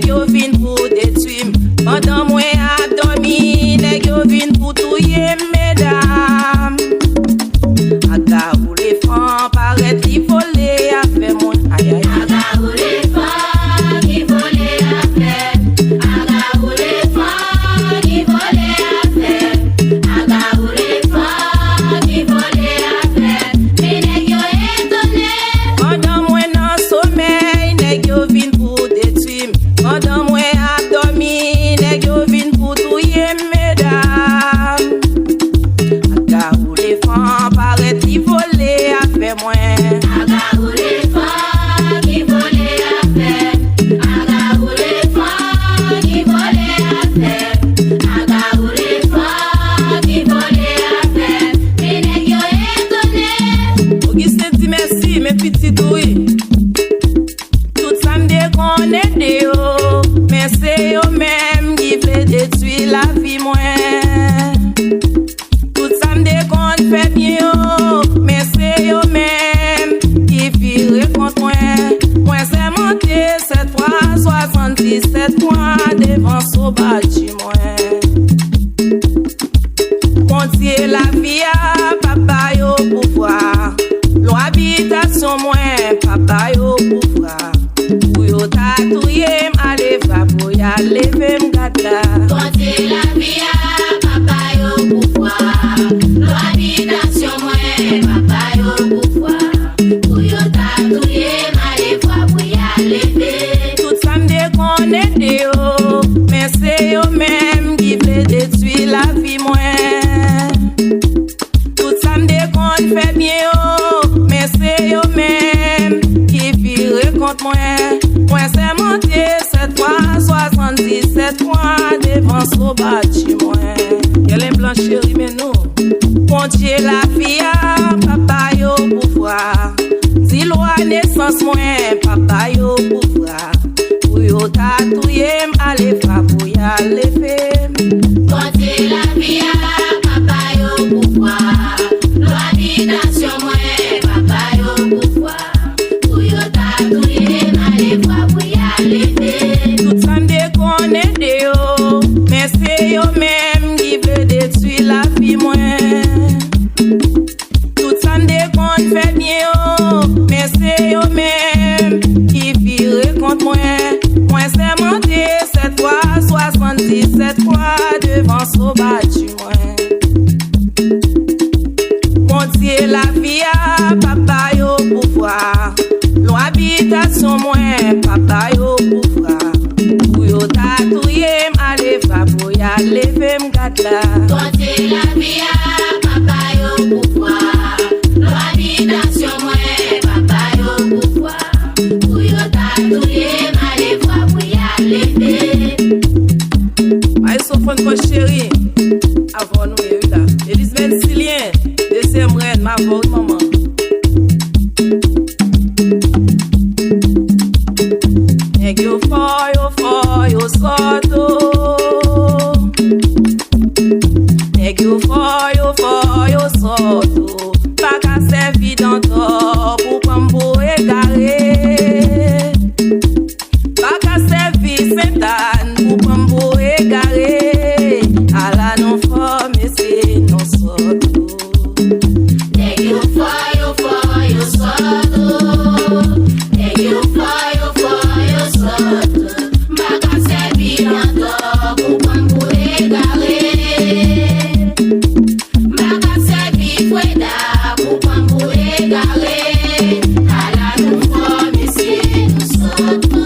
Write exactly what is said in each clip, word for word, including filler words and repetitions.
Yo vin pou detwi m. Pandan mwen ap dòmi, nèg yo vin pou touye m, medam. Aga oulefan parèt, li vole afè mwen. Ayay. Aga oulefan ki vole afè. Aga oulefan ki vole afè. Aga oulefan ki vole afè. Men nèg yo etone. Pandan mwen nan somèy, nèg yo vin pou detwi m. Pandan mwen ap dòmi, nèg yo vin pou touye m, medam. Aga oulefan parèt, li vole afè mwen. Aga oulefan ki vole afè. Aga oulefan ki vole afè. Aga oulefan ki vole afè. Men nèg yo etone. Augustin di mèsi, men pitit ou wi. Tout sa m te konn ede yo, men se yo menm ki vle detwi lavi mwen. Tout sa m te konn fè byen yo, men se yo menm ki vire kont mwen. Mwen sèmante sèt fwa swasanndisèt mwa devan sovati mwen. Bondye lavi a p ap ba yo pouvwa. Lwa abitasyon mwen p ap ba yo pouvwa. Pou yo ta touye m, ale va pou y al leve m, gad la. Bondye lavi a p ap ba yo pouvwa. Lwa abitasyon mwen p ap ba yo pouvwa. Pou yo ta touye m, ale va pou y al leve. Tout sa m te konn ede yo, men se yo menm ki vle detwi lavi mwen. Tout sa m te konn fè byen yo, men se yo menm ki vire kont mwen. Mwen sèmante sèt fwa swasanndisèt mwa devan sovati mwen. Kèlen blan cheri, men nou. Bondye lavi a p ap ba yo pouvwa. Di lwa nesans mwen p ap ba yo pouvwa. Pou yo ta touye m, ale va pou y al leve m. Bondye lavi a p ap ba yo pouvwa. Lwa abitasyon mwen p ap ba yo pouvwa. Pou yo ta touye m, ale va pou y al leve m. Tout sa m te konn ede yo, men se yo menm ki vle detwi lavi mwen. Tout sa m te konn fè byen yo, men se yo menm ki vire kont mwen. Mwen sèmante sèt fwa swasanndisèt fwa devan sovati mwen. Bondye lavi a p ap ba yo pouvwa. Lwa abitasyon mwen p ap ba yo pouvwa. Pou yo ta touye m, ale va pou y al leve m, gad la. Bondye lavi a p ap ba yo pouvwa. Lwa abitasyon mwen p ap ba yo pouvwa. Pou yo ta touye m, ale va pou y al leve m. Maestro Franco cheri, avè w nou ye wi la. Elisbeth Silien, dezyèm rèn, m avè w wi manman. Nèg yo fò, yo fò, yo sòt o. Nèg yo fò, yo fò, yo sòt o. Pa ka sèvi dantò pou pran m pou egare. Pa ka sèvi Sentàn pou pran m pou egare. Ala nou fò, mesye, nou sòt o. Nèg yo fò, yo fò, yo sòt o. Nèg yo fò, yo fò, yo sòt o. M pa ka sèvi dantò pou pran m pou egare. M pa ka sèvi Freda pou pran m pou egare. Ala nou fò, mesye, nou sòt o.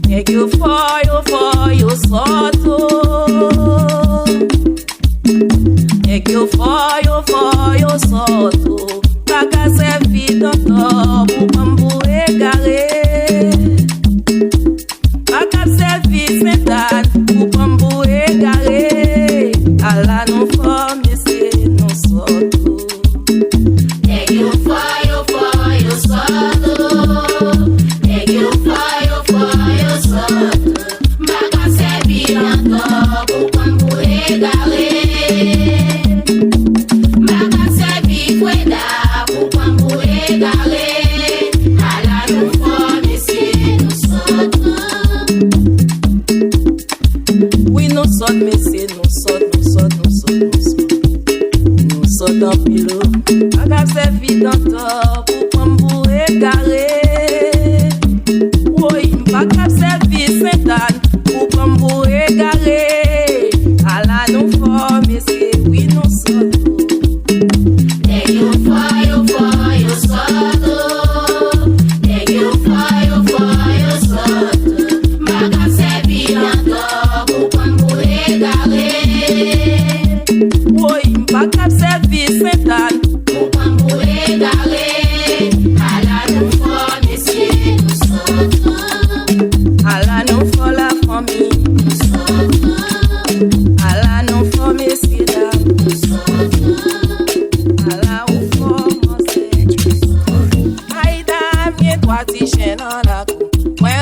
Nèg yo fò, yo fò, yo sòt o. Nèg yo fò, yo fò, yo sòt o. Pa ka sèvi dantò pou pran m pou egare. Pa ka sèvi Sentàn pou pran m pou egare. Ala nou fò, mesye, nou sòt o. Nèg yo fò, yo fò, yo sòt o. Nèg yo fò, yo fò, yo sòt o.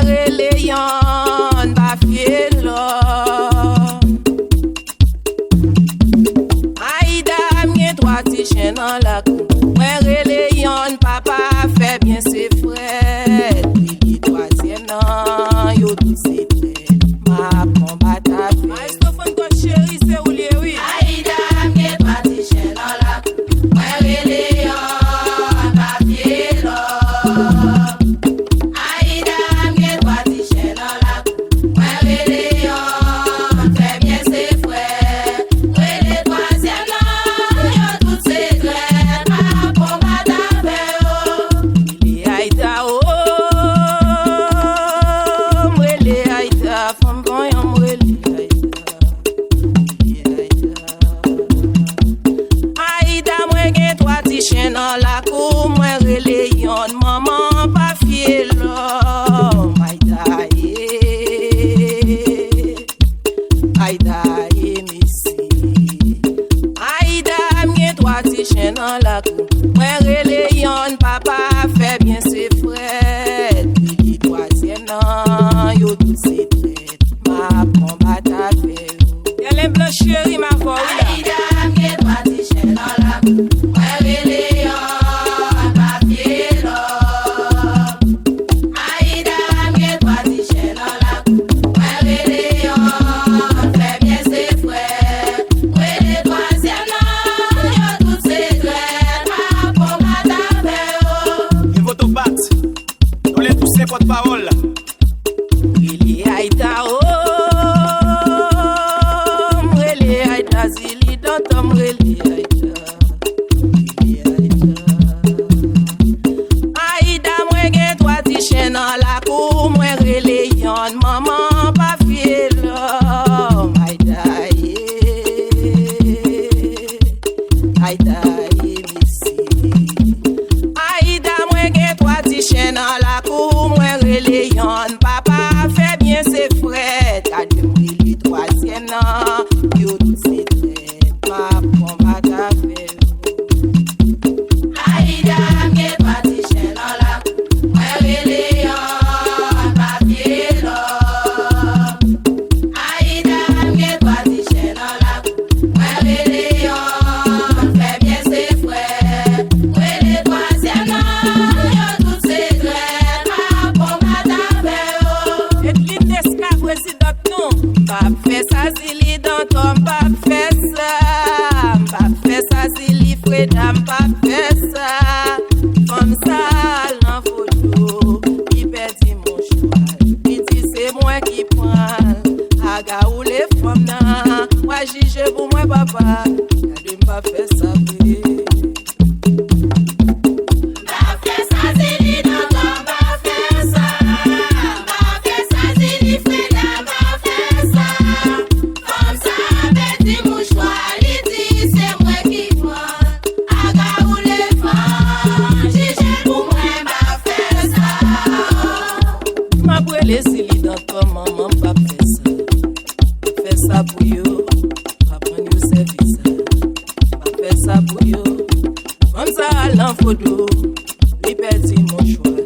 Rele yonn, pa fye lòt. Ayda, m gen twa ti chen nan lakou. Mwen rele yonn, papa fè byen se frèt. Rele twazyèm nan, yo tout se trèt. M ap konbat avè yo. Maestro Franco Chéri, se ou l ye, wi. Ayda, m gen twa ti chen nan lakou. Mwen rele yonn, pa fye lòt. Ayda, m gen twa ti chen nan lakou. Mwen rele yonn, fè byen se frèt. Rele twazyèm nan, yo tout se trèt. M ap konbat avè yo. Rele Ayda, o, m rele Ayda, fanm vanyan, m rele Ayda. Ayda, mwen gen twa ti chen nan lakou, mwen rele yonn, manman pa fye lòm. Ayda, e, Ayda, e, mesi. Ayda, m gen twa ti chen nan lakou, mwen rele yonn, papa fè byen se frèt. Rele twazyèm nan, yo tout se trèt. M ap konbat avè yo. Gèlè blan cheri, m avè w wi la. Ayda, m gen twa ti chen nan lakou. Mwen rele yonn, pa fye lòt. Ayda, m gen twa ti chen nan lakou. Mwen rele yonn, fè byen se frèt. Rele twazyèm nan, yo tout se trèt. M ap konbat avè yo. Evotopat, nou le tous se pòtpawòl. Rele Ayda, o, m rele Ayda, Zili Dantan, m rele Ayda. Rele Ayda. Ayda, mwen gen twa ti chen nan lakou, mwen rele yonn, manman pa fye lòm. Ayda, ye. Ayda, ye, mesi. Ayda, mwen gen twa ti chen nan lakou, mwen rele yonn, papa fè byen se frèt. Gade m rele twazyèm nan, yo tout se trèt. M ap konbat avè yo. Ayda, m gen twa ti chen nan lakou, mwen rele yonn, pa fye lòt. Ayda, m gen twa ti chen nan lakou. Mwen rele yonn, fè byen se frèt. Rele twazyèm nan, yo tout se trèt. M ap konbat avè yo. Edline Desca, prezidant nou. M p ap fè sa, Zili Dantan, m p ap fè sa. M p ap fè sa, Zili Freda, m p ap fè sa. Fanm sa al nan vodou, li pèdi mouchwa l. Li di se mwen ki pran l. Aga ou le fanm nan, w a jije pou mwen papa. Gade m p ap fè sa vre. M p ap fè sa, Zili Dantan, m p ap fè sa. M p ap fè sa, Zili Freda, m p ap fè sa. Fanm sa a pèdi mouchwa, li di se mwen ki pran. Aga ou le fanm, jije pou mwen, m p ap fè sa. M ap rele Zili Dantan, manman, m p ap fè sa. M p ap fè sa pou yo, m p ap rann yo sèvis. M p ap fè sa pou yo. Fanm sa al nan vodou, li pèdi mouchwa l.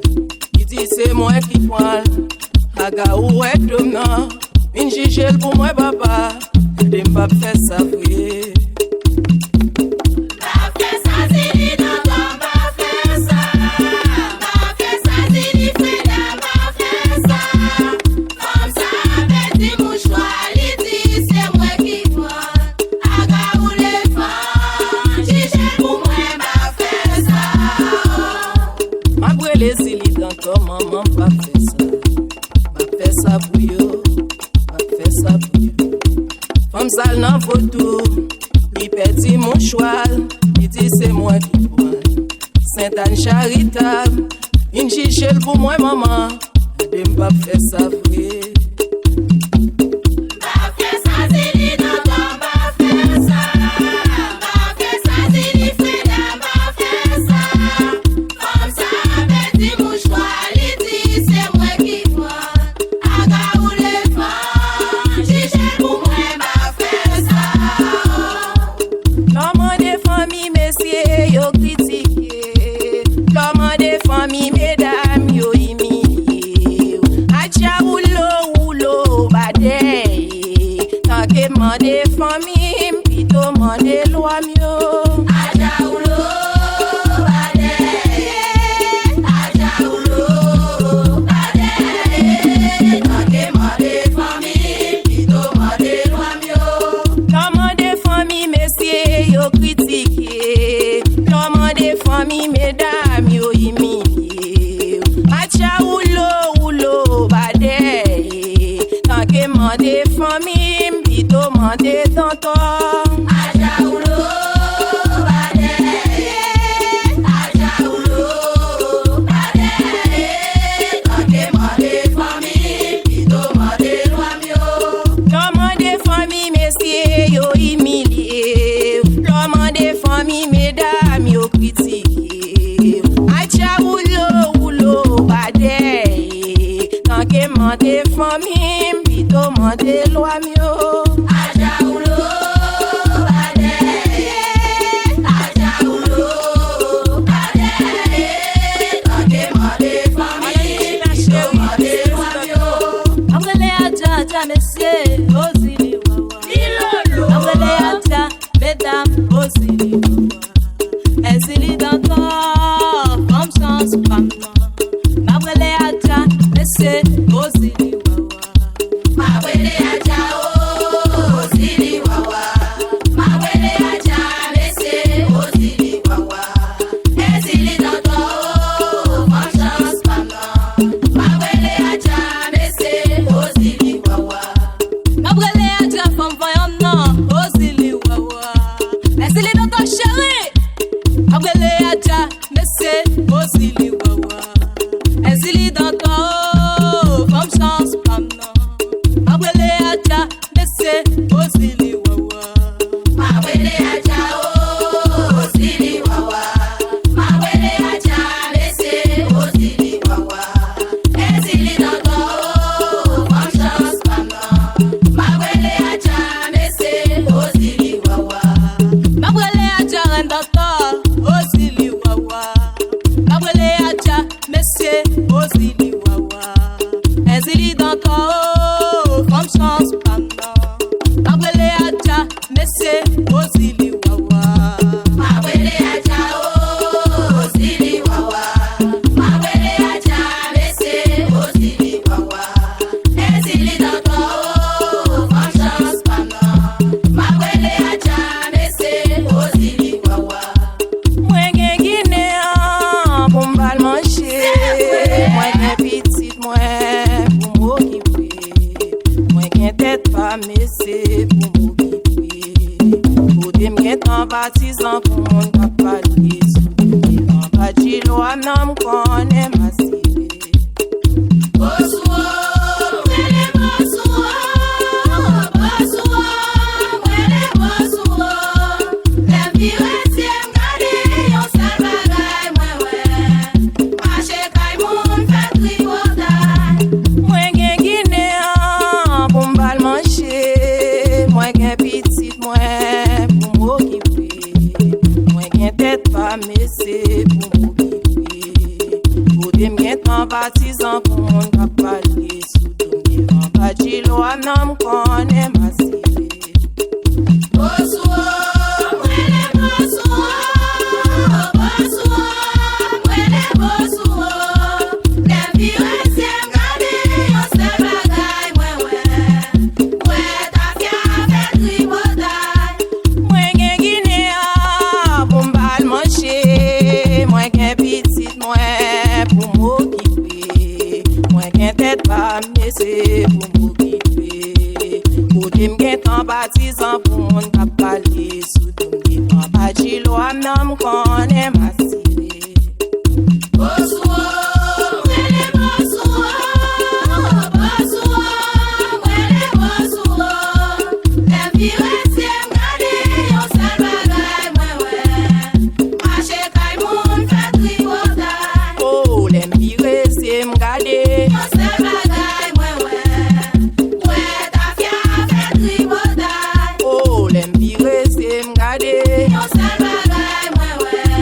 Li di se mwen ki pran l. Aga ou wè do m nan, vin jije l pou mwen papa. Gade m p ap fè sa vre. M p ap fè sa, Zili Dantan, m p ap fè sa. M p ap fè sa, Zili Freda, m p ap fè sa. Fanm sa a pèdi mouchwa, li di se mwen ki pran. Aga ou le fanm, jije l pou mwen, m p ap fè sa. M ap rele Zili Dantan, manman, m p ap fè sa. M ap fè sa pou yo, m ap fè sa pou yo. Fanm sa al nan vodou, li pèdi mouchwa l, li di se mwen ki pran l. Sentàn Charitab, vin jije l pou mwen, manman. Gade m p ap fè sa vre. M p ap fè sa, Zili Dantan, m p ap fè sa. M p ap fè sa, Zili Freda, m p ap fè sa. Fanm sa a pèdi mouchwa, li di se mwen ki pran. Aga ou le fanm, jije l pou mwen, m ap fè sa. Lè w mande fanmi mesye, yo kritike. Lè w mande fanmi medam, yo imilye w. Adj Andedan tò. Aja Woulo pa dèyè, Aja Woulo pa dèyè, tanke mande fanmi, pito mande lwa m yo. Lè w mande fanmi, mesye, yo imilye w. Lè w mande fanmi, medam, yo kritike w. Aja Woulo, Woulo pa dèyè, tanke mande fanmi m, pito mande lwa m yo. Aja Woulo pa dèyè, Aja Woulo pa dèyè, tanke mande fanmi m, pito mande lwa m yo. M ap rele Aja, Aja, mesye, Ozili Wawa. M ap rele Aja, medam, Ozili Wawa. Èzili Dantò, fanm chans pa m nan. M ap rele Aja, mesye, Ozili Wawa. M ap rele Aja, o, Ozili Wawa. M ap rele Aja, mesye, Ozili Wawa. Èzili Dantò, o, fanm chans pa m nan. M ap rele Aja, mesye, Ozili Wawa. M ap rele Aja, fanm vanyan m nan, Ozili Wawa. Èzili Dantò cheri. M ap rele Aja, mesye, Ozili Wawa. Èzili Dantò, o, fanm chans pa m nan. M ap rele Aja, mesye, Ozili Wawa. M ap rele Aja, o, Ozili Wawa. M ap rele Aja, mesye, Ozili Wawa. Èzili Dantò, o, fanm chans pa m nan. M ap rele Aja, mesye, Ozili Wawa. M ap rele Aja, rèn Dantò, Ozili Wawa. M ap rele Aja, mesye, Ozili Wawa. Èzili Dantò, o, fanm chans pa m nan. M ap rele Aja, mesye, Ozili Wawa. M ap rele Aja, o, Ozili Wawa. M ap rele Aja, mesye, Ozili Wawa. Èzili Dantò, o, fanm chans pa m nan. M ap rele Aja, mesye, Ozili Wawa. Mwen gen ginen an pou m ba l manje. Mwen gen pitit mwen pou m okipe. Mwen gen tèt pa m, mesye, pou m okipe. Kote m gentan patizan pou moun k ap pale sou m. Gentan pa di lwa m nan, m konnen m asire. Bosou o, m rele Bosou o, Bosou o, m rele Bosou o. Lè m vire zye m gade yon sèl bagay mwen wè. Mache kay moun fè tripotay. Mwen gen ginen an pou m ba l manje. Mwen gen pitit mwen pou m okipe. Mwen gen tèt pa m, mesye, pou m okipe. Kote m gentan patizan pou moun k ap pale sou do m. Gentan pa di lwa m nan, m konnen m asire. Bosou o, m rele Bosou o, Bosou o, m rele Bosou o. Lè m vire zye m gade yon sèl bagay mwen wè. M wè tafya fè tripotay. Mwen gen ginen an pou m ba l manje. Mwen gen pitit mwen pou m okipe. Mwen gen tèt pa m, mesye, pou m okipe. Kote m gentan patizan pou moun k ap pale sou do m. Gentan pa di lwa m nan, m konnen m asire. Bosou o, m rele Bosou o, Bosou o, m rele Bosou o. Lè m vire zye m gade yon sèl bagay mwen wè. Mache kay moun fè tripotay. O, lè m vire zye m gade. Yon sèl bagay mwen wè. M wè tafya fè tripotay. O, lè m vire zye m gade. Yon sèl bagay mwen wè.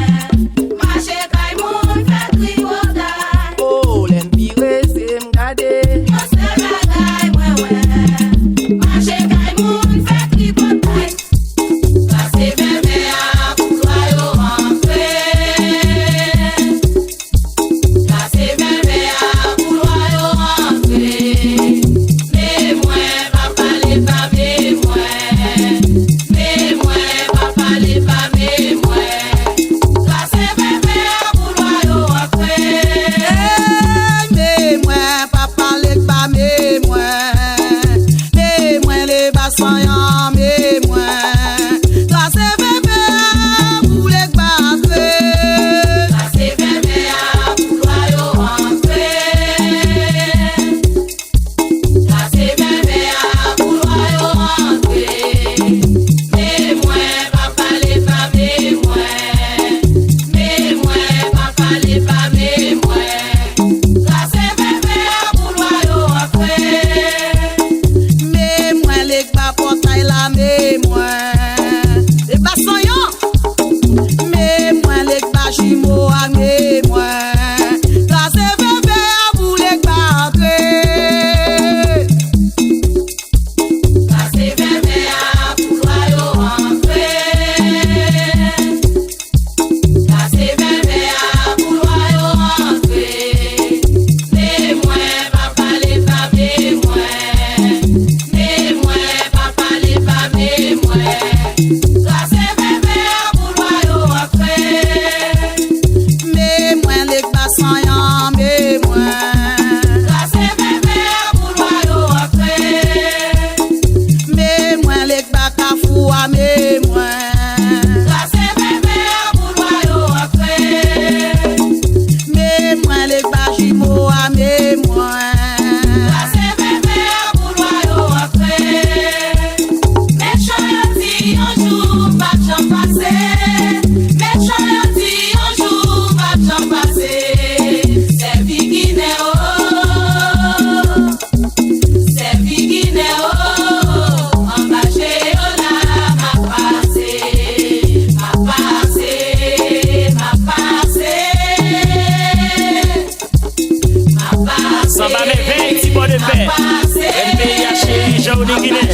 Ba mèvèy ti pò de pè. M P I a cheri, Jan Oni Ginen.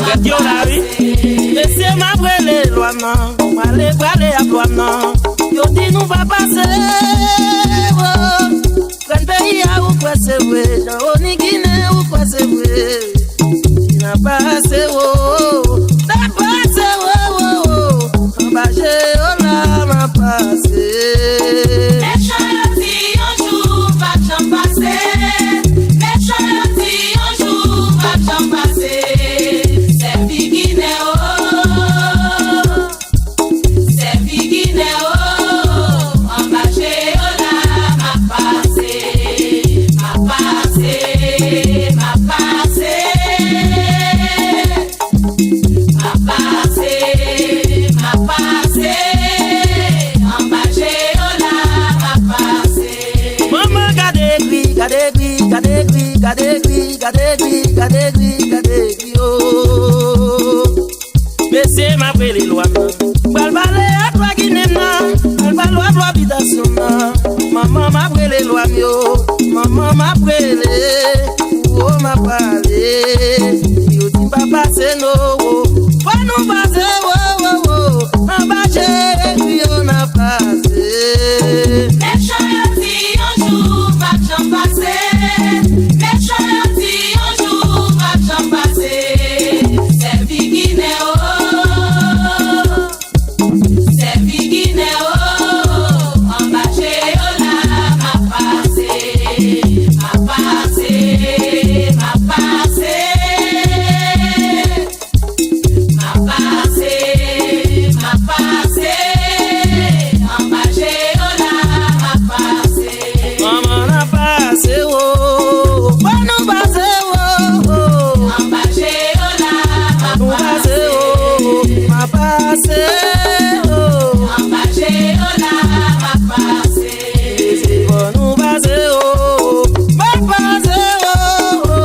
Prèt yo la, wi. Mesye, m ap rele lwa m nan. Prale, prale ap lwa m nan. Yo di nou va pase, oh. Pran peyi a, ou kwè se vre. Jan Oni Ginen, ou kwè se vre. N a pase, oh, n a pase, oh, oh, oh. Anba je yo la, m a pase. Mechan yo di yon jou pa janm pase. Mechan yo di yon jou pa janm pase. Sèvi Ginen, oh. Sèvi Ginen, oh, anba je yo la, m ap pase, m ap pase, m ap pase. M ap pase, m ap pase, anba je yo la, m ap pase. Manman gade egri, gade egri, gade egri, gade egri, gade egri, gade egri, gade egri, oh. Mesye, m ap rele lwa m nan. Pral pale ak lwa Ginen m nan. Pral pale ak lwa bitasyon m nan. Manman, m ap rele lwa m yo. Manman, m ap rele. Ou o, m ap pale. Yo di m pa pase, no, o. Fò nou pase, o, o, o. Anba je egri yo n a pase. Mechan yo di yon jou pa janm pase. Mechan yo di yon jou pa janm pase. Sèvi Ginen, oh. Sèvi Ginen, oh. Anba je yo la, m ap pase. M ap pase, m ap pase. M ap pase, m ap pase, anba je yo la, m ap pase. Manman, n a pase, o. Fò nou pase, o, o. Anba je yo la, m ap pase, o. M ap pase, o. Anba je yo la, m ap pase. Fò nou pase, o. M ap pase, o, o.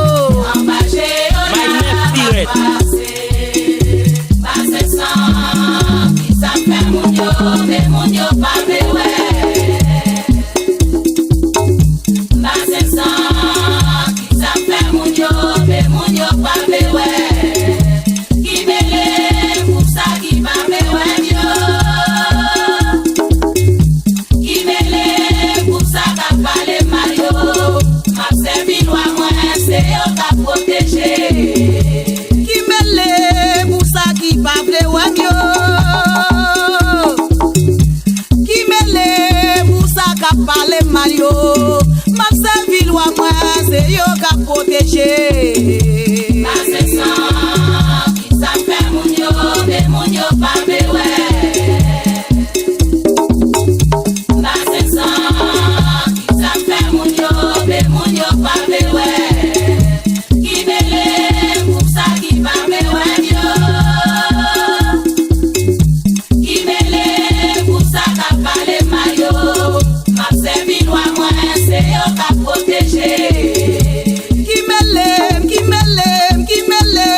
Anba je yo la, m ap pase. Pase san, ki sa fè moun yo, men moun yo pa vle wè. Pase san, ki sa fè moun yo, men moun yo pa vle wè. Ki mele m pou sa ki pa vle wè m yo. Ki mele m pou sa k ap pale m mal yo. M ap sèvi lwa mwen, se yo k ap pwoteje. Ki mele m pou sa ki pa vle wè m yo. Ki mele m pou sa k ap pale m mal yo. M ap sèvi lwa mwen, se yo k ap pwoteje. Pase san, ki sa fè moun yo, men moun yo pa vle wè. Pase san, ki sa fè moun yo, men moun yo pa vle wè. Ki mele m pou sa ki pa vle wè m yo. Ki mele m pou sa k ap pale m mal yo. M ap sèvi lwa mwen, se yo k ap pwoteje. Ki mele m, ki mele m, ki mele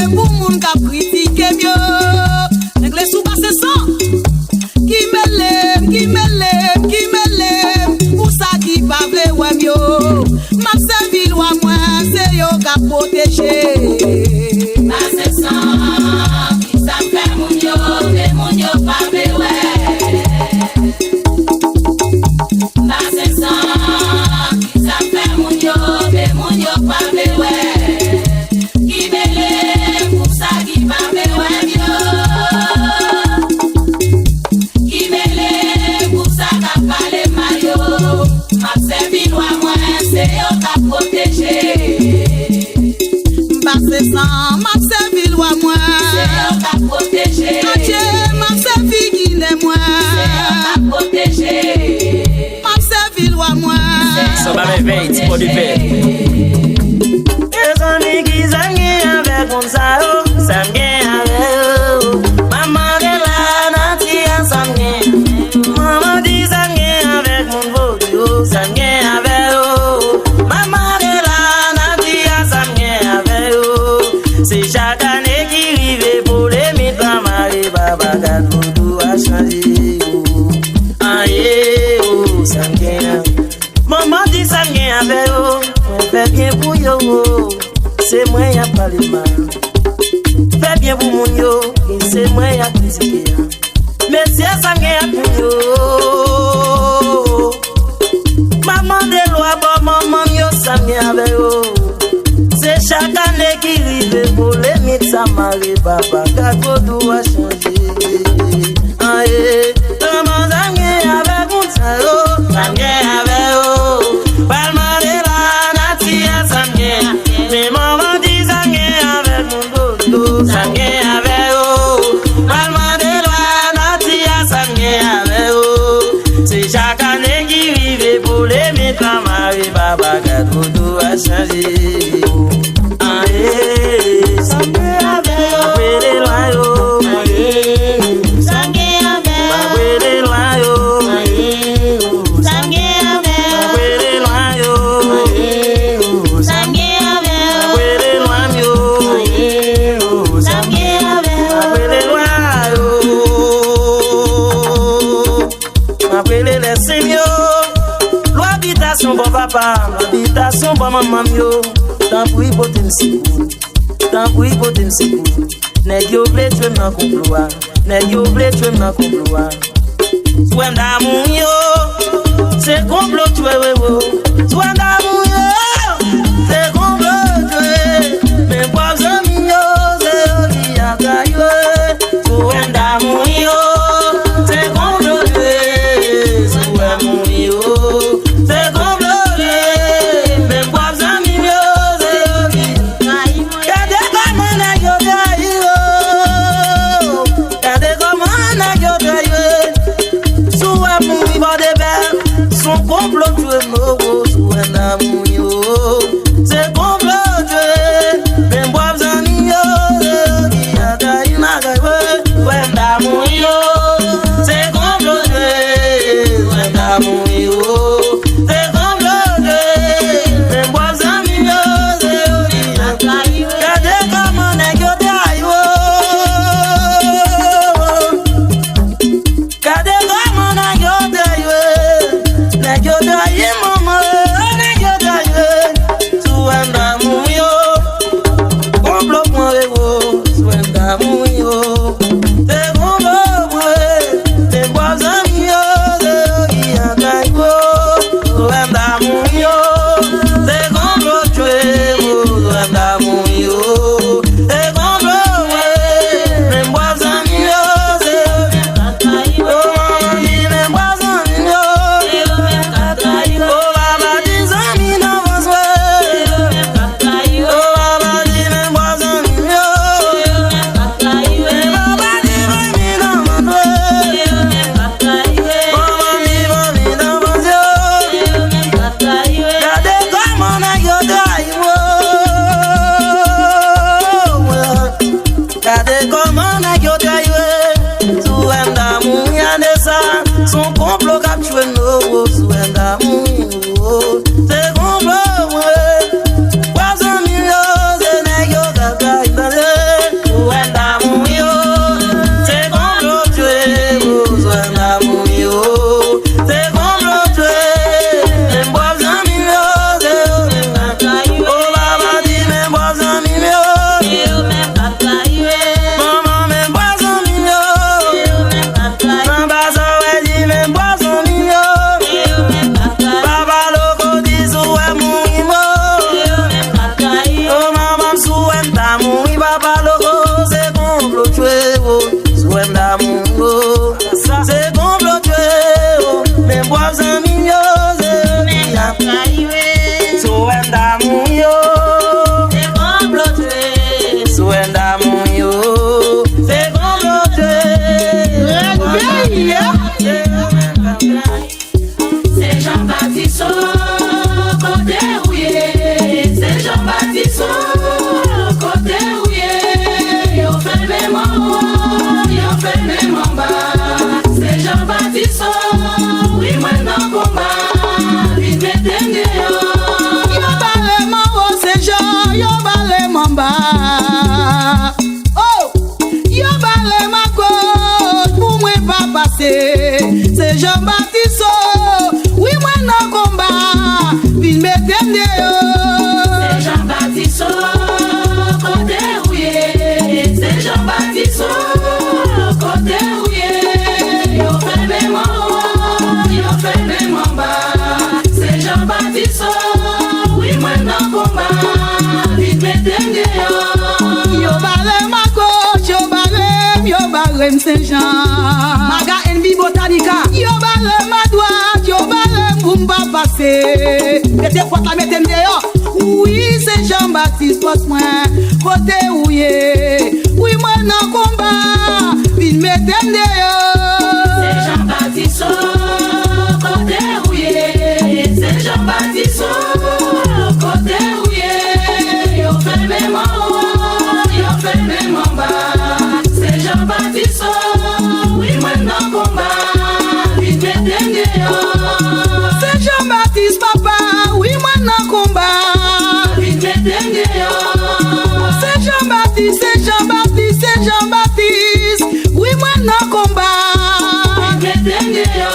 m pou moun k ap kritike m yo. Nèg Lesou pase san. Ki mele m, ki mele m, ki mele m pou sa ki pa vle wè m yo. M ap sèvi lwa mwen, se yo k ap pwoteje. Pase san, ki sa fè moun yo, men moun yo pa vle wè. Pase san, ki sa fè moun yo, men moun yo pa vle wè. Ki mele m pou sa ki pa vle wè m yo. Ki mele m pou sa k ap pale m mal yo. M ap sèvi lwa mwen, se yo k ap pwoteje. M pase san, m ap sèvi lwa mwen. Se yo k ap pwoteje. Adye, m ap sèvi Ginen mwen. Se yo k ap pwoteje. M ap sèvi lwa mwen. Sanba mèvèy, ti pò de pè. Mezanmi, ki sa m gen avèk moun sa yo? Sa m gen avè yo? M ap mande la nati a sa m gen. Manman di sa m gen avèk moun vodou yo? Sa m gen avè yo? M ap mande la nati a sa m gen avè yo? Se chak ane ki rive polemik la mare, papa gad vodou a chanje yo. Aye, oh, sa m gen. Manman di sa m gen avè yo, Fè byen pou yo, se mwen y ap pale mal. Fè byen pou moun yo, se mwen y ap kritike a. Mesye, sa m gen ak moun yo. M ap mande lwa bò manman m yo, sa m gen avè yo. Se chak ane ki rive, polemik sa mare, papa, gad vodou a chanje. Aye, kòman sa m gen avèk moun sa yo? Sa m gen avè yo. Pral mande la nati a sa m gen. Men manman di sa m gen avèk moun dodo. Sa m gen avè yo. Pral mande lwa nati a sa m gen avè yo. Se chak ane ki rive polemik la mare, papa, gad vodou a chanje. Aye, sa m gen avè yo. M ap rele lwa yo. Aye, sa m gen avè yo. M ap rele lwa yo. Aye, sa m gen avè yo. M ap rele lwa yo. Aye, sa m gen avè yo. M ap rele lwa m yo. Aye, sa m gen avè yo. M ap rele lwa yo. M ap rele lèsen m yo. Lwa bitasyon bò papa m, lwa bitasyon bò manman m yo. Tanpri pote m sekou. Tanpri pote m sekou. Nèg yo vle tchwe m nan konplo a. Nèg yo vle tchwe m nan konplo a. Sou M Damou yo, se konplo tchwe wi wo. Sou M Damou yo, se konplo tchwe. Men pwòp zanmi yo, se yo ki atake. Sou M Damou yo, se konplo tchwe. Sou M Damou yo, se konplo tchwe. Men pwòp zanmi yo, se yo ki trayi mwen. Gade kòman nèg yo trayi yo. Gade kòman nèg yo trayi yo. Si w ap mouri bò de bè, se yon konplo k tchwe m, oh, oh, si w ap mouri, oh. Se konplo k tchwe, men m pwòp zanmi yo, se yo ki atake m, atake m. Si w ap mouri, oh, se konplo k tchwe, si w ap mouri, oh. Se konplo k tchwe, men m pwòp zanmi yo, se yo ki atake m. Gade kòman nèg yo trayi yo. Gade kòman nèg yo trayi yo. Nèg yo trayi manman, nèg yo trayi yo. Si w ap mouri, oh. Konplo pran rewo, si w ap mouri, oh. Se konplo pran, se pwòp zanmi yo, se yo ki atake yo. Si w ap mouri, oh. Se konplo tchwe, oh, si w ap mouri, oh. Se konplo mwen, men m pwòp zanmi yo, se yo ki atake yo. Oh, manman di men m pwòp zanmi yo. Oh, papa di zanmi nan fòs mwen. Oh, papa di men m pwòp zanmi yo. Men papa di zanmi nan fòs mwen. Manman di zanmi nan fòs yo. Gade kòman nèg yo trayi mwen. Gade kòman nèg yo trayi yo. Si w ap mouri ane sa, se yon konplo k ap tchwe nou, oh, si w ap mouri, oh. Se konplo mwen. Pwòp zanmi yo, se nèg yo k ap trayi tande. Si w ap mouri, oh. Se konplo tchwe, oh, si w ap mouri, oh. Se konplo tchwe, men m pwòp zanmi yo, se yo menm k ap trayi yo. Oh, papa di men m pwòp zanmi yo. Manman men m pwòp zanmi yo. Nan bazan wè di men m pwòp zanmi yo. Papa loko di si w ap mouri mò. Oh, manman si w ap mouri papa loko, se konplo tchwe, oh. Si w ap mouri, oh. Se konplo tchwe, oh. Men m pwòp zanmi yo, se yo ki ap trayi mwen. Si w ap mouri, oh. Se konplo tchwe. Si w ap mouri, oh. Se konplo tchwe. Rèd peyi a. Se yo menm k ap trayi. Se Jean Baptiste, oh, kote ou ye? Se Jean Baptiste, oh, kote ou ye? Yo fèmen m anwo, yo fèmen m anba. Se Jean Baptiste, oh, wi mwen nan konba. Vin mete m deyò. Yo bale m anwo, se Jean, yo bale m anba. Oh! Yo bale m akoz pou mwen pa pase. Se Jean Baptiste, oh, wi mwen nan konba. Vin mete m deyò. M Senjan. Maga N B Botanica. Yo bare m adwat, yo bare m pou m pa pase. Mete pòt la, mete m deyò. Wi, Senjan Batis, pòs mwen, kote ou ye? Wi, mwen nan konba, vin mete m deyò. Senjan Batis, o, kote ou ye? Senjan Batis, o, kote ou ye? Yo fèmen m anwo, yo fèmen m anba. Senjan Batis, o, wi, mwen nan konba, vin mete m deyò. Senjan Batis, papa, wi, mwen nan konba, vin mete m deyò. Senjan Batis, Senjan Batis, Senjan Batis, wi, mwen nan konba, vin mete m deyò.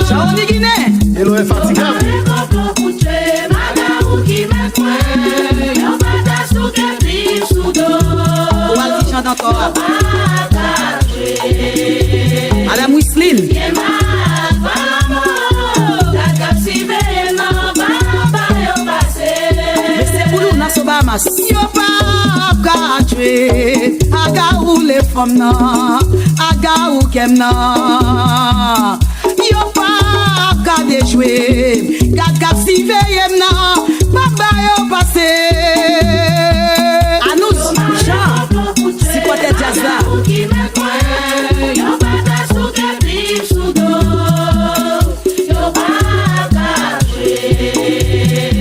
Jawoni Ginen. Elo enfatigab. Yo pare konplo pou tchwe, maga ou ki mèt mwen. Yo pa ta souke plim sou do. Ou al ki jan nan kò a? Madanm Wislin. Mesye Boulou, Nassau Bahamas. Yo p ap ka tchwe, aga ou le fanm nan, aga ou kè m nan. Yo p ap ka dechwe m, gad k ap siveye m nan, p ap ba yo pase. Anous Jan, sipòtè djaz la.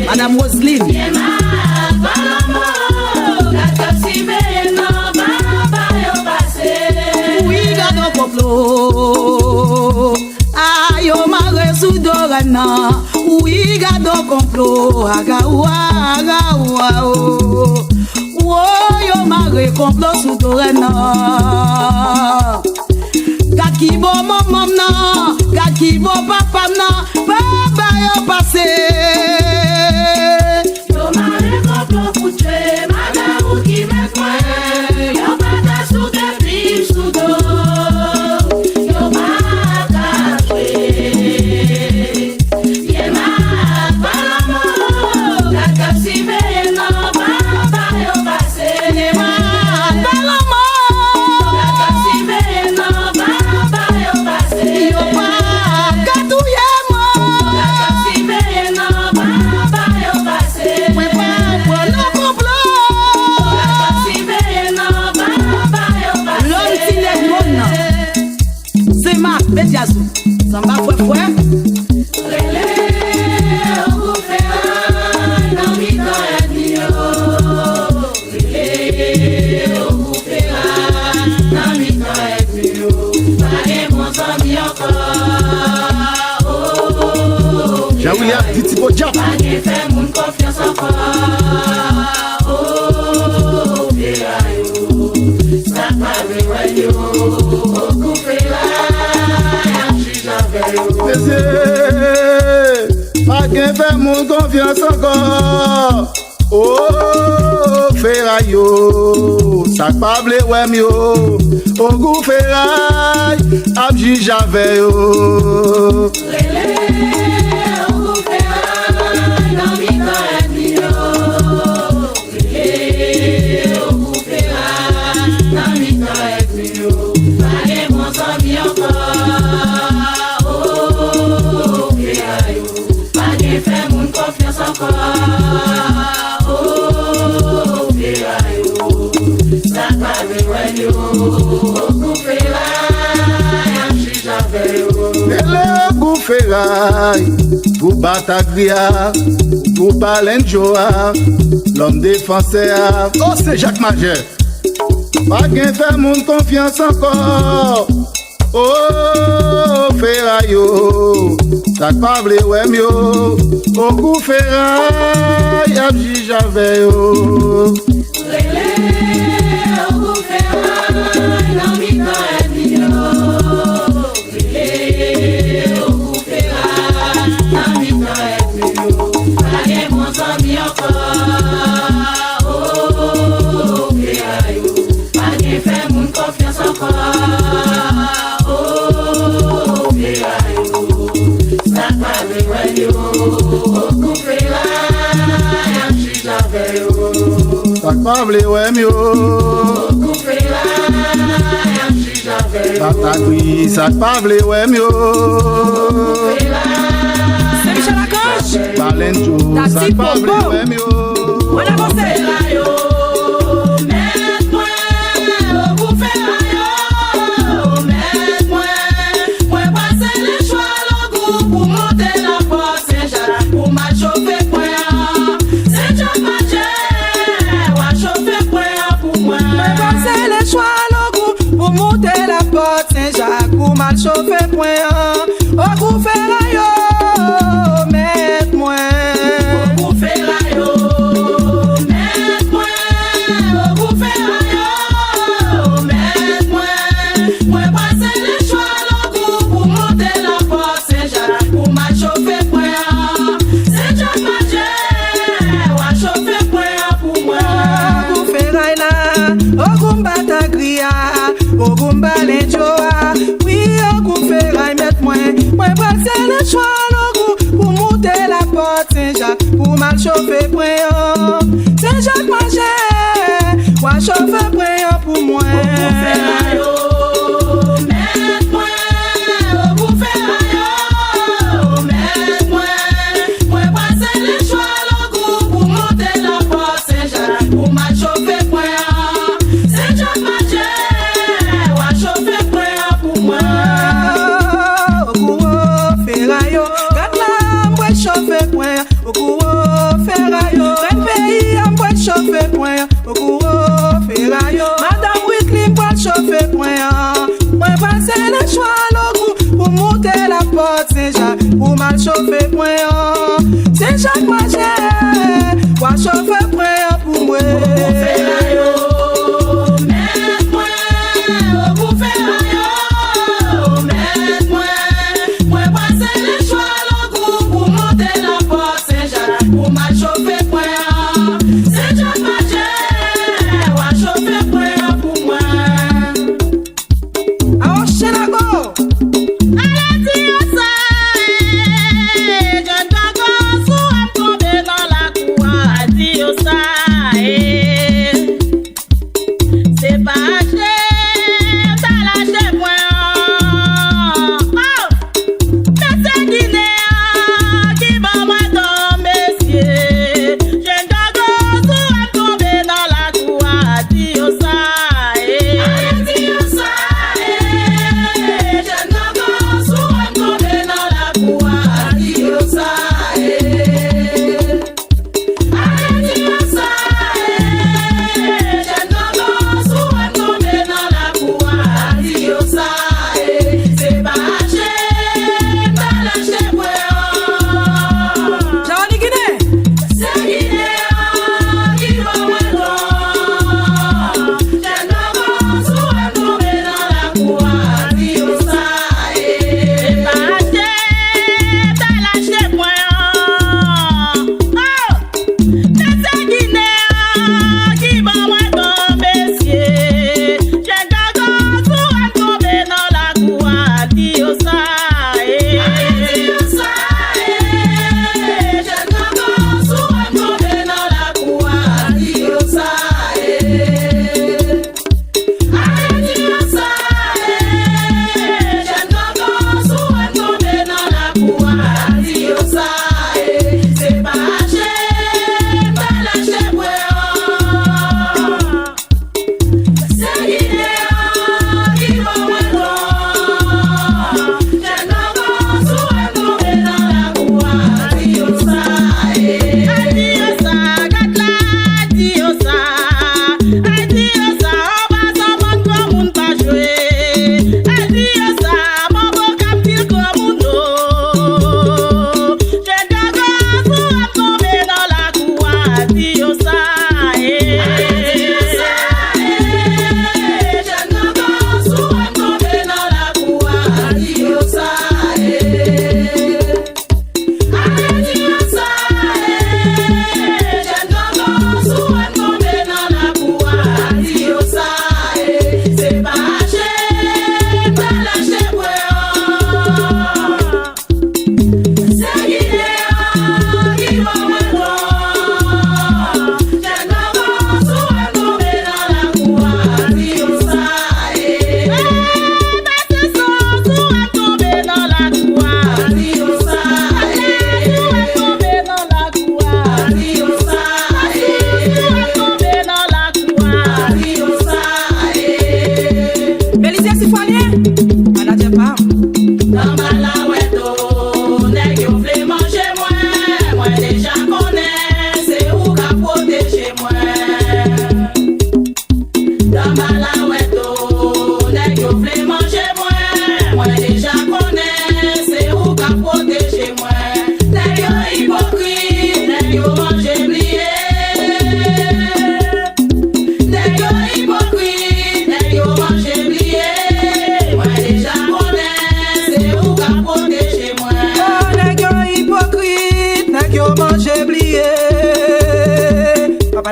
Madanm Roseline. Wi, gad on konplo. A, yo mare sou do rèn nan. Wi, gad on konplo. Aga ou, aga ou, a, o. Wo, yo mare konplo sou do rèn nan. Gad ki bò manman m nan, gad ki bò papa m nan, pa ba yo pase. Yo mare konplo pou tchwe, madanm ou ki mèt mwen. Yo pa ta souke plim sou do, yo pa ka tchwe. Ye m ak Balanmo, gad k ap siveye m nan, pa ba yo pase. Ye m ak Balanmo, gad k ap siveye m nan, pa ba yo pase. Yo pa ka touye m. Gad k ap siveye m nan, pa ba yo pase. Mwen pa pran nan konplo. Gad k ap siveye m nan, pa ba yo pase. Lòm ti nèg mòn nan. Senmak, men djaz ou. Sanba fwè fwè. Rele Ogou Feray nan mitan ènmi yo. Rele Ogou Feray nan mitan ènmi yo. Pa gen bon zanmi ankò. Oh, Jean William, Titi Podyap. Pa gen fè moun konfyans ankò. Oh, Feray, oh. Sa k pa vle wè yo, Ogou Feray ap jij avè yo. Mesye, pa gen fè moun konfyans ankò. Oh, Feray yo, sa k pa vle wè m yo, Ogou Feray ap jij avè yo. Rele Ogou Feray nan mitan ènmi yo. Rele Ogou Feray nan mitan ènmi yo. Pa gen bon zanmi ankò. Oh, Feray yo. Pa gen fè moun konfyans ankò. Oh, Feray yo. Sa k pa vle wè yo, Ogou Feray ap jij avè yo. Rele Ogou Feray, gwoup Batagri a, gwoup Alenjo a, lòm defansè a. Oh, se Jak Majè. Pa gen fè moun konfyans ankò. Oh, Feray yo, sa k pa vle wè m yo, Ogou Feray ap jij avè yo. Rele Ogou Feray nan mitan ènmi yo. Rele Ogou Feray nan mitan ènmi yo. Pa gen bon zanmi ankò. Oh, Feray yo. Pa gen fè moun konfyans ankò. Oh, Feray yo. Sa k pa vle wè m yo, Ogou Feray ap jij avè yo. Sa k pa vle wè m yo, Ogou Feray ap jij Batagri, sa k pa vle wè m yo. Saint Michel Archange. Balenjo, sa k pa vle wè m yo. Ann avanse. Mèt mwen, ogou feray yo, mèt mwen, mwen pase lechwa logou pou monte lapòt Sen Jak pou m al chofe pwen an. Sen Jak mache, w a chofe pwen an pou mwen. Mwen pase lechwa logou pou monte lapòt Sen Jak pou m al chofe pwen an. Ogou feray yo, mèt mwen. Ogou feray yo, mèt mwen. Ogou feray yo, mèt mwen. Mwen pase lechwa logou pou monte lapòt Sen Jak pou m al chofe pwen an. Sen Jak mache, w a chofe pwen an pou mwen. Ogou feray la, ogou m Batagri a, ogou m Balenjo a. Wi, ogou feray mèt mwen. Mwen pral sele chwal ogou pou moute lapòt Sen Jak pou m al chofe pwen an. Sen Jak mache, w a chofe pwen an pou mwen. Ogou feray yo, mèt mwen, ogou feray yo, mèt mwen. Mwen pral sele chwal ogou pou moute lapòt Sen Jak pou m al chofe pwen an. Sen Jak mache, w a chofe pwen an pou mwen. Ogou o feray yo, gad la m pral chofe pwen an. Ogou o feray yo, gad peyi a m pral chofe pwen an. Ogou o feray yo, madanm Witly m pral chofe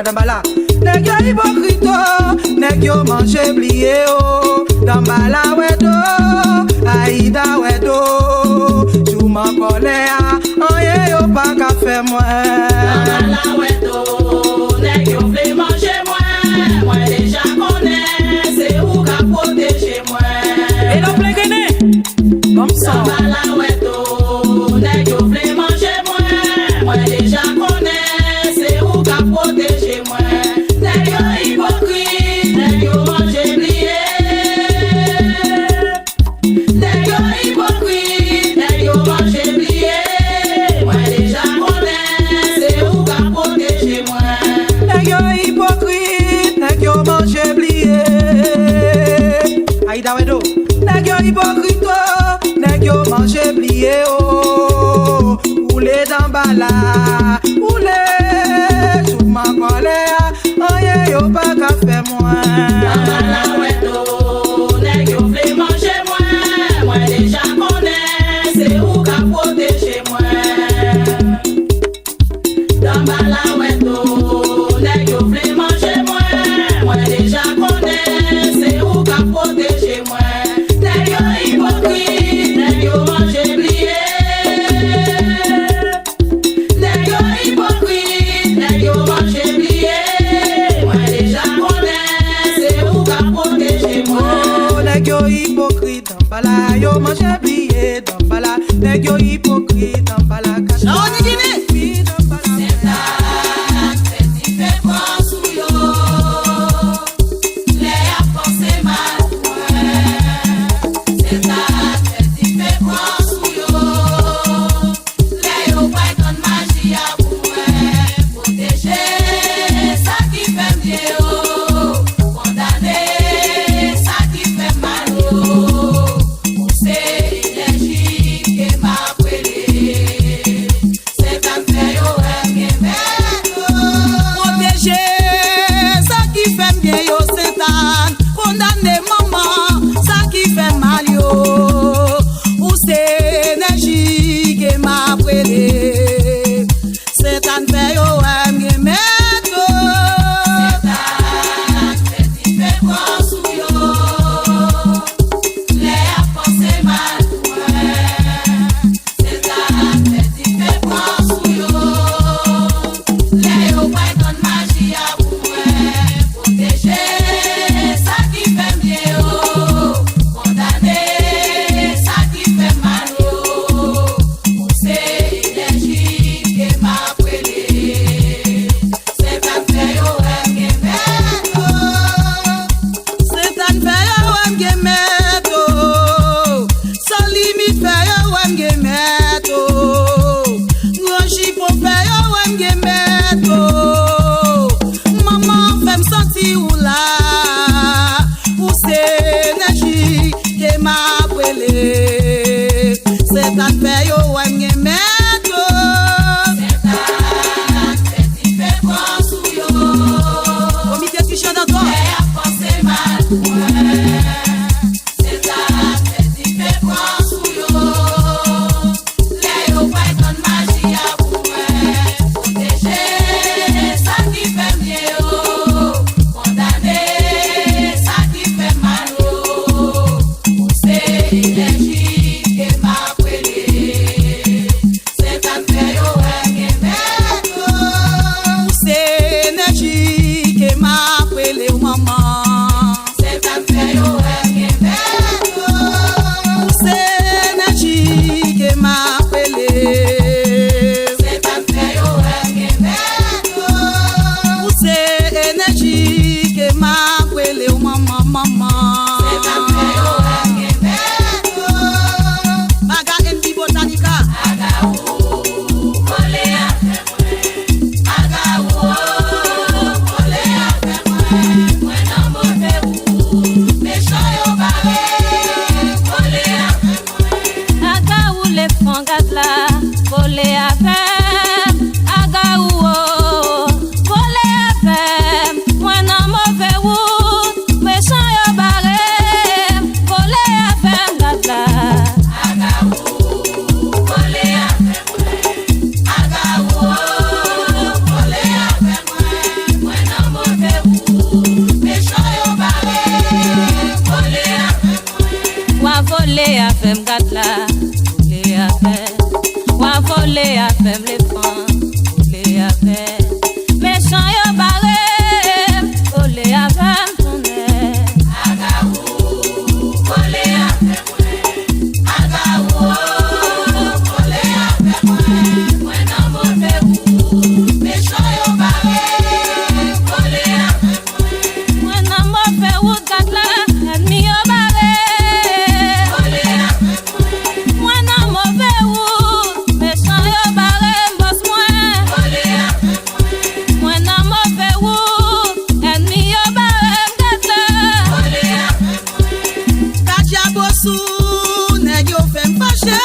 Danbala. Nèg yo ipokrit o, nèg yo manje bliye o. Danbala wè do, Ayida wè do. Jouman kòlè a, anyen yo pa ka fè mwen. Danbala wè do, nèg yo vle manje mwen. Mwen deja konnen, se ou k ap pwoteje mwen. E lè w plen grennen, ban m sa. Danbala wè do, nèg yo vle manje mwen. Mwen deja konnen, se ou k ap pwoteje mwen. Nèg yo ipokrit, nèg yo manje bliye. Nèg yo ipokrit, nèg yo manje bliye. Mwen deja konnen, se ou k ap pwoteje mwen. Nèg yo ipokrit, nèg yo manje bliye. Ayida wè do. Nèg yo ipokrit o, nèg yo manje bliye o. Woule Danbala, woule, jouman kòlè a, anyen yo pa ka fè mwen. Danbala wè do, nèg yo vle manje mwen. Mwen deja konnen, se ou k ap pwoteje mwen. Danbala wè do, nèg yo vle manje mwen. Mwen deja konnen, se ou k ap pwoteje mwen. Nèg yo ipokrit, nèg yo manje bliye. Nèg yo ipokrit, nèg yo manje bliye. Mwen deja konnen, se ou k ap pwoteje mwen. Oh, nèg yo ipokrit, Danbala yo manje bliye, Danbala. Nèg yo ipokrit, Danbala ka Jan Onigini. Wi, Danbala. Se sa k fè dife pran sou yo. Lè y ap panse mal pou mwen, se sa k fè dife pran sou yo. Lè yo kwè tann maji a pou mwen, pwoteje sa ki fè m byen yo, kondane sa ki fè m mal yo. Ou se enèji ke m ap rele. Gad la, vole afè. Wa vole afè m, lefan, vole afè. Mechan yo bare m, vole afè m, tonnè. Agawou, vole afè mwen. Agawou, vole afè mwen. Mwen nan move wout, mechan yo bare m, vole afè mwen. Mwen nan move wout, gad la, ènmi yo bare. Mwen nan move wout, mechan yo bare m, bòs mwen. Mwen nan move wout, ènmi yo bare m, gad la. Katya Bosou, nèg yo fè m fache.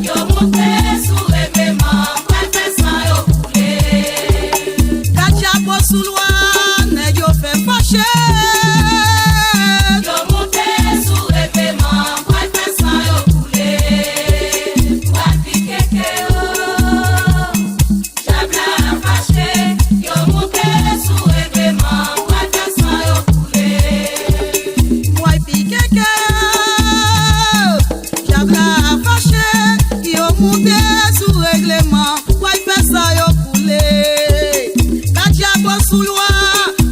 Yo moute sou regleman, pral fè san yo koule. Katya Bosou lwa, nèg yo fè m fache. Yo moute sou regleman, pral fè san yo koule. Pral pike kè yo. Dyab la fache, yo moute sou regleman, pral fè san yo koule. Mwen pike kè yo. Dyab la fache, yo moute sou regleman, pral fè san yo koule. Katya Bosou lwa,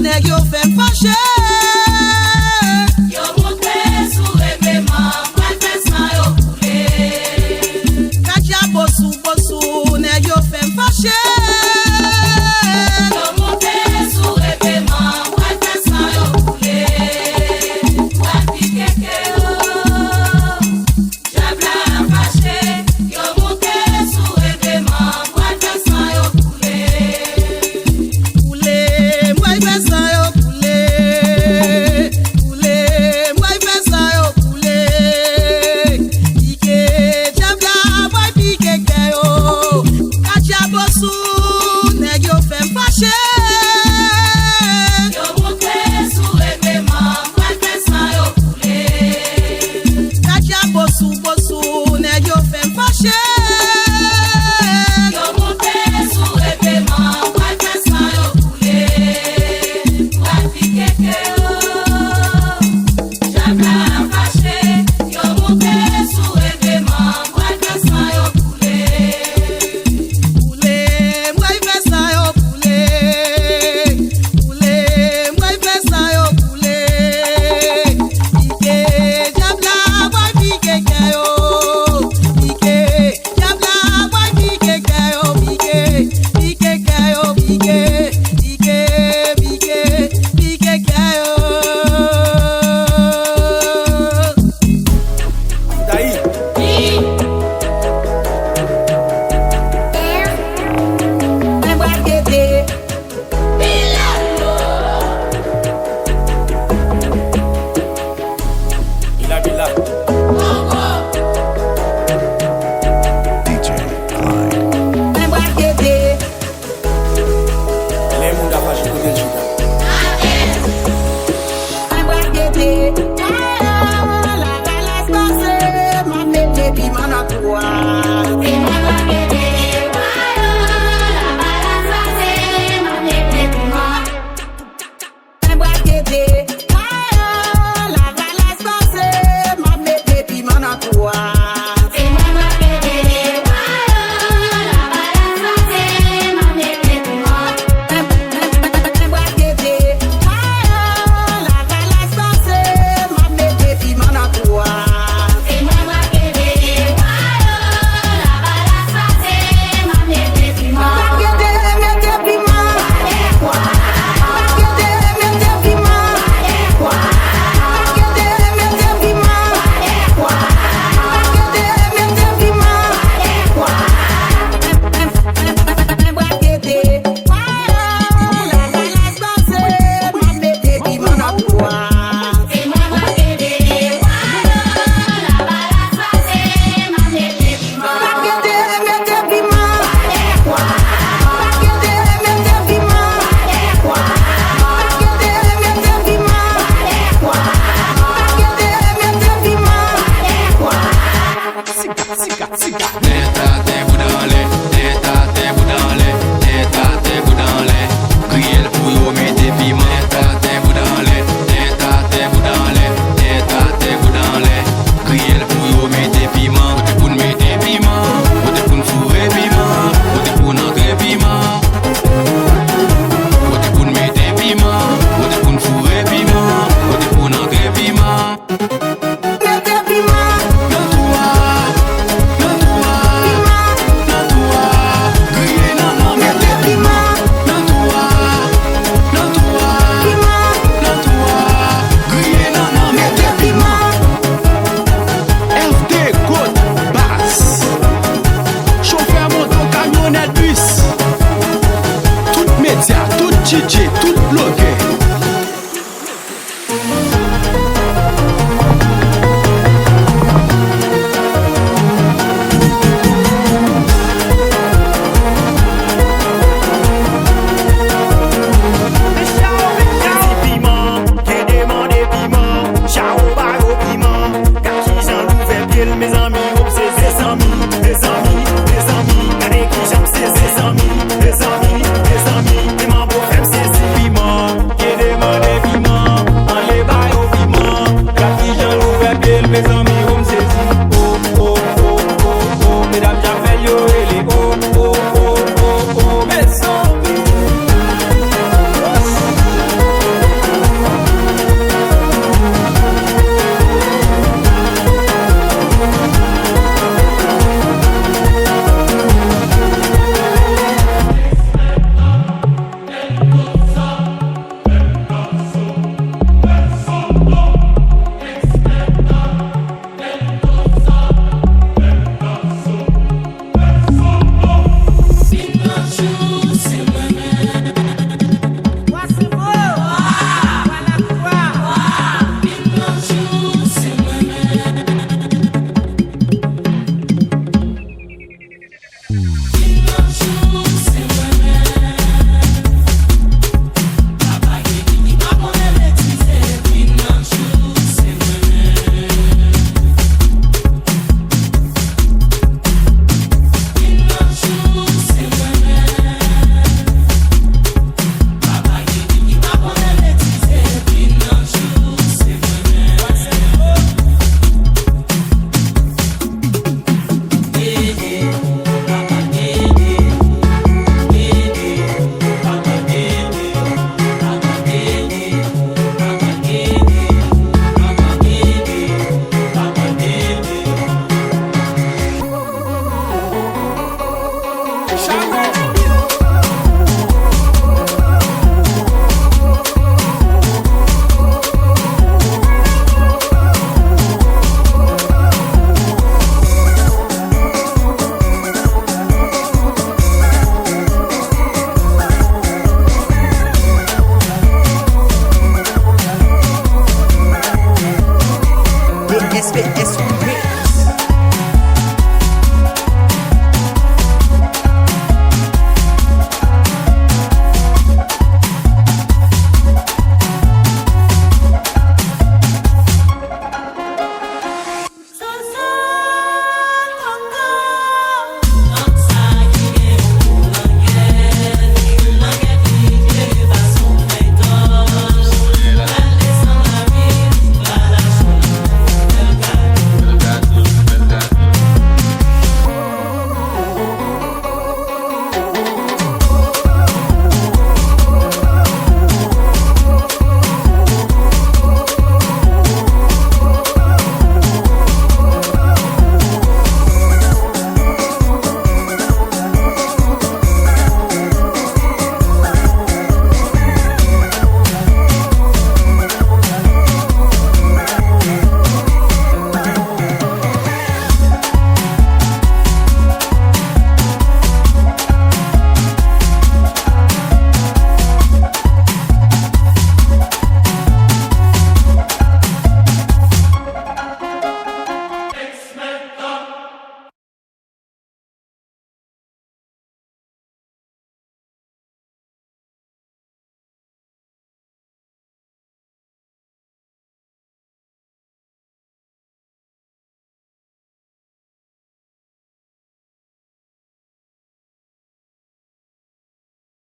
nèg yo fè m fache. Yo moute sou regleman, pral fè san yo koule. Katya Bosou, Bosou, nèg yo fè m fache. Yo moute sou regleman, pral fè san yo koule. Pral pike kè yo. Dyab la fache, yo moute sou regleman, pral fè san yo koule. Koule, m pral fè san yo koule. Koule, m pral fè san yo koule. Pike dyab la, m pral pike kè yo. Katya Bosou, nèg yo fè m fache. Yo moute sou regleman, pral fè san yo koule. Katya Bosou, Bosou, nèg yo fè m fache. Yo moute sou regleman, pral fè san yo koule. Pral pike kè yo. Dyab la fache, yo moute sou regleman, pral fè san yo koule. Koule, m pral fè san yo koule. medya, tout DJ, tout blogè,